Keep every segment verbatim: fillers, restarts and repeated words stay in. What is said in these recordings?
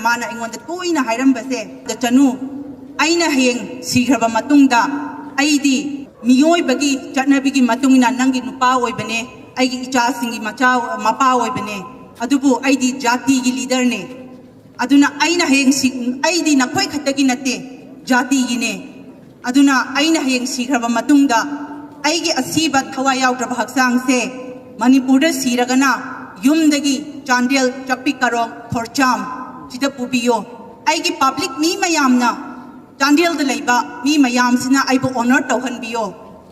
ꯃꯥꯅ ꯑꯩꯉꯣꯟꯗ ꯇꯣꯏꯅ ꯍꯥꯏꯔꯝꯕꯁꯦ, "ꯗ ꯆꯅꯨ, ꯑꯩꯅ ꯍꯌꯦꯡ ꯁꯤꯈ꯭ꯔꯕ ꯃꯇꯨꯡꯗ ꯑꯩꯗꯤ ꯃꯤꯑꯣꯏꯕꯒꯤ ꯆꯠꯅꯕꯤꯒꯤ ꯃꯇꯨꯡ ꯏꯟꯅ ꯅꯪꯒꯤ ꯅꯨꯄꯥ ꯑꯣꯏꯕꯅꯦ, ꯑꯩꯒꯤ ꯏꯆꯥꯁꯤꯡꯒꯤ ꯃꯆꯥ, ꯃꯄꯥ ꯑꯣꯏꯕꯅꯦ, ꯑꯗꯨꯕꯨ ꯑꯩꯗꯤ ꯖꯥꯇꯤꯒꯤ ꯂꯤꯗꯔꯅꯦ꯫ ꯑꯗꯨꯅ ꯑꯩꯅ ꯍꯌꯦꯡ ꯁꯤ, ꯑꯩꯗꯤ ꯅꯈꯣꯏ ꯈꯛꯇꯒꯤ ꯅꯠꯇꯦ, ꯖꯥꯇꯤꯒꯤꯅꯦ꯫ ꯑꯗꯨꯅ ꯑꯩꯅ ꯍꯌꯦꯡ ꯁꯤꯈ꯭ꯔꯕ ꯃꯇꯨꯡꯗ ꯑꯩꯒꯤ ꯑꯁꯤꯕ ꯊꯋꯥꯏ ꯌꯥꯎꯗ꯭ꯔꯕ ꯍꯛꯆꯥꯡꯁꯦ ꯃꯅꯤꯄꯨꯔꯗ ꯁꯤꯔꯒꯅ ꯌꯨꯝꯗꯒꯤ ꯆꯥꯟꯗꯦꯜ, ꯆꯥꯛꯄꯤ ꯀꯥꯔꯣꯡ, ꯈꯣꯔꯆꯥꯝ ꯁꯤꯗ ꯄꯨꯕꯤꯌꯣ꯫ ꯑꯩꯒꯤ ꯄꯕ꯭ꯂꯤꯛ ꯃꯤ ꯃꯌꯥꯝꯅ, ꯆꯥꯟꯗꯦꯜꯗ ꯂꯩꯕ ꯃꯤ ꯃꯌꯥꯝꯁꯤꯅ ꯑꯩꯕꯨ ꯑꯣꯅꯔ ꯇꯧꯍꯟꯕꯤꯌꯣ꯫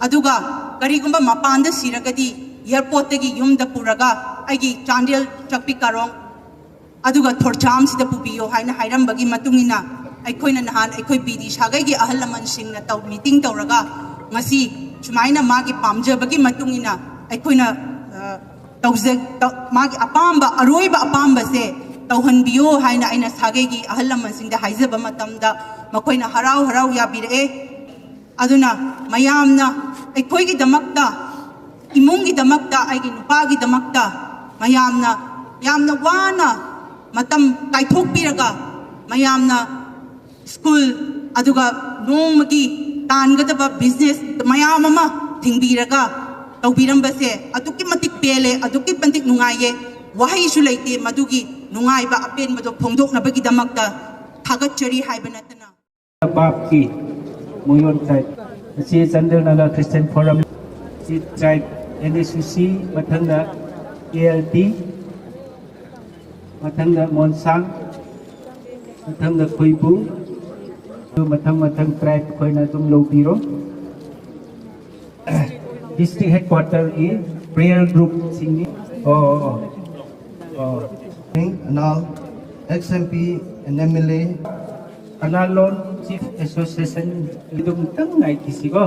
ꯑꯗꯨꯒ ꯀꯔꯤꯒꯨꯝꯕ ꯃꯄꯥꯟꯗ ꯁꯤꯔꯒꯗꯤ ꯑꯦꯌꯔꯄꯣꯔꯠꯇꯒꯤ ꯌꯨꯝꯗ ꯄꯨꯔꯒ ꯑꯩꯒꯤ ꯆꯥꯟꯗꯦꯜ, ꯆꯥꯛꯄꯤ ꯀꯥꯔꯣꯡ ꯑꯗꯨꯒ ꯊꯣꯔꯆꯥꯝꯁꯤꯗ ꯄꯨꯕꯤꯌꯣ" ꯍꯥꯏꯅ ꯍꯥꯏꯔꯝꯕꯒꯤ ꯃꯇꯨꯡ ꯏꯟꯅ ꯑꯩꯈꯣꯏꯅ ꯅꯍꯥꯟ ꯑꯩꯈꯣꯏ ꯕꯤ ꯗꯤ ꯁꯥꯒꯩꯒꯤ ꯑꯍꯜ ꯂꯃꯟꯁꯤꯡꯅ ꯇꯧ, ꯃꯤꯇꯤꯡ ꯇꯧꯔꯒ ꯉꯁꯤ ꯁꯨꯃꯥꯏꯅ ꯃꯥꯒꯤ ꯄꯥꯝꯖꯕꯒꯤ ꯃꯇꯨꯡ ꯏꯟꯅ ꯑꯩꯈꯣꯏꯅ, ꯑ, ꯇꯧꯖ-, ꯇꯧ-, ꯃꯥꯒꯤ ꯑꯄꯥꯝꯕ, ꯑꯔꯣꯏꯕ ꯑꯄꯥꯝꯕꯁꯦ ꯇꯧꯍꯟꯕꯤꯌꯣ ꯍꯥꯏꯅ ꯑꯩꯅ ꯁꯥꯒꯩꯒꯤ ꯑꯍꯜ ꯂꯃꯟꯁꯤꯡꯗ ꯍꯥꯏꯖꯕ ꯃꯇꯝꯗ ꯃꯈꯣꯏꯅ ꯍꯔꯥꯎ ꯍꯔꯥꯎ ꯌꯥꯕꯤꯔꯛꯑꯦ꯫ ꯑꯗꯨꯅ ꯃꯌꯥꯝꯅ ꯑꯩꯈꯣꯏꯒꯤꯗꯃꯛꯇ, ꯏꯃꯨꯡꯒꯤꯗꯃꯛꯇ, ꯑꯩꯒꯤ ꯅꯨꯄꯥꯒꯤꯗꯃꯛꯇ ꯃꯌꯥꯝꯅ ꯌꯥꯝꯅ ꯋꯥꯅ ꯃꯇꯝ ꯀꯥꯏꯊꯣꯛꯄꯤꯔꯒ ꯃꯌꯥꯝꯅ ꯁ꯭ꯀꯨꯜ, ꯑꯗꯨꯒ ꯅꯣꯡꯃꯒꯤ ꯇꯥꯟꯒꯗꯕ ꯕꯤꯖꯤꯅꯦꯁ ꯃꯌꯥꯝ ꯑꯃ ꯊꯤꯡꯕꯤꯔꯒ ꯇꯧꯕꯤꯔꯝꯕꯁꯦ ꯑꯗꯨꯛꯀꯤ ꯃꯇꯤꯛ ꯄꯦꯜꯂꯦ, ꯑꯗꯨꯛꯀꯤ ꯃꯇꯤꯛ ꯅꯨꯡꯉꯥꯏꯌꯦ꯫ ꯋꯥꯍꯩꯁꯨ ꯂꯩꯇꯦ ꯃꯗꯨꯒꯤ ꯅꯨꯡꯉꯥꯏꯕ ꯑꯄꯦꯟꯕꯗꯣ ꯐꯣꯡꯗꯣꯛꯅꯕꯒꯤꯗꯃꯛꯇ ꯊꯥꯒꯠꯆꯔꯤ ꯍꯥꯏꯕ ꯅꯠꯇꯅ꯫ ꯕꯥꯞꯀꯤ ꯃꯣꯌꯣꯟ ꯇ꯭ꯔꯥꯏꯕ ꯑꯁꯤ ꯆꯥꯟꯗꯦꯜ ꯅꯥꯒꯥ ꯈ꯭ꯔꯤꯁꯇꯤꯌꯥꯟ ꯐꯣꯔꯝ, ꯁꯤ ꯇ꯭ꯔꯥꯏꯕ ꯑꯦꯟ ꯑꯦꯁ ꯌꯨ ꯁꯤ, ꯃꯊꯪꯗ ꯀꯦ ꯑꯦꯜ ꯇꯤ, ꯃꯊꯪꯗ ꯃꯣꯟꯁꯥꯡ, ꯃꯊꯪꯗ ꯈꯨꯏꯕꯨ, ꯑꯗꯨ ꯃꯊꯪ ꯃꯊꯪ ꯇ꯭ꯔꯥꯏꯕ ꯑꯩꯈꯣꯏꯅ ꯑꯗꯨꯝ ꯂꯧꯕꯤꯔꯣ꯫ ꯗꯤꯁꯇ꯭ꯔꯤꯛ ꯍꯦꯗꯀ꯭ꯋꯥꯇꯔꯒꯤ ꯄ꯭ꯔꯦꯌꯔ ꯒ꯭ꯔꯨꯞꯁꯤꯡꯅꯤ꯫ ꯑꯣ, ꯑꯣ, ꯑꯣ꯫ ꯑꯣ꯫ Anal, X M P, N M L A. Anal ꯂꯣꯟ ꯆꯤꯐ ꯑꯦꯁꯣꯁꯤꯌꯦꯁꯟ ꯑꯗꯨꯝꯇꯪ ꯉꯥꯏꯈꯤꯁꯤꯀꯣ꯫